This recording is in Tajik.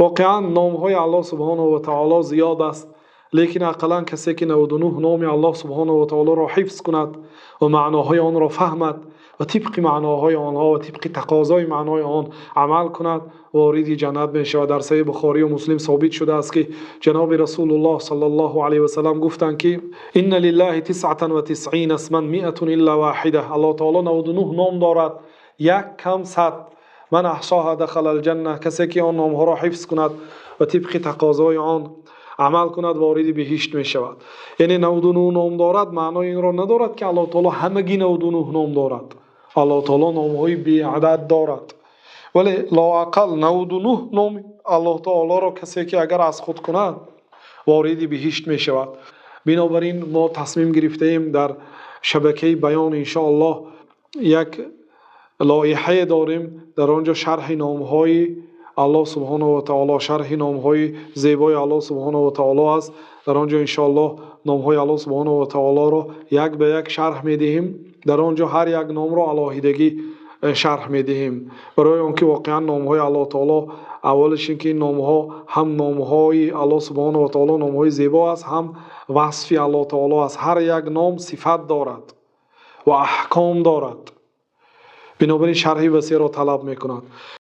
Воқеан номҳои Аллоҳ субҳонаҳу ва таъоло зиёд аст, лекин ақаллан касе ки 99 номи Аллоҳ субҳонаҳу ва таъолоро ҳифз кунад ва маъноҳои онро фаҳмад ва тибқи маъноҳои онҳо ва тибқи тақозои маънои он амал кунад, вориди ҷаннат мешавад. Дар Саҳеҳи Бухорӣ ва Муслим собит шудааст, ки ҷаноби Расулуллоҳ саллаллоҳу алайҳи васаллам гуфтанд, ки إن لله تسعة وتسعين اسما مائة إلا واحدة. Аллоҳ таъоло 99 ном дорад, як кам 100. من أحصاها دخل الجنة. Касе ки он номҳоро ҳифз кунад ва тибқи тақозои он амал кунад, вориди биҳишт мешавад. Яъне 99 ном дорад, маънои инро надорад, ки Аллоҳ таъоло ҳамагӣ 99 ном дорад. Аллоҳ таъоло номҳои беадад дорад, вале лоақал 99 номи Аллоҳ таъолоро касе ки агар аз худ кунад, вориди биҳишт мешавад. Бинобар ин мо тасмим гирифтаем, дар шабакаи Баён, иншоаллоҳ, як лоиҳае дорем. Дар он ҷо шарҳи номҳои Аллоҳ субҳонаҳу ва таъоло, шарҳи номҳои зебои Аллоҳ субҳонаҳу ва таъоло аст. Дар он ҷо, иншоаллоҳ, номҳои Аллоҳ субҳонаҳу ва таъолоро як ба як шарҳ медиҳем. Дар он ҷо ҳар як номро алоҳидагӣ шарҳ медиҳем, барои он ки воқеан номҳои Аллоҳ таъоло, аввалаш ин ки ин номҳо ҳам номҳои Аллоҳ субҳонаҳу ва таъоло номҳои зебо аст, ҳам васфи Аллоҳ таъоло аст. Ҳар як ном сифат дорад ва аҳком дорад, бинобар ин шарҳи васеъро талаб мекунад.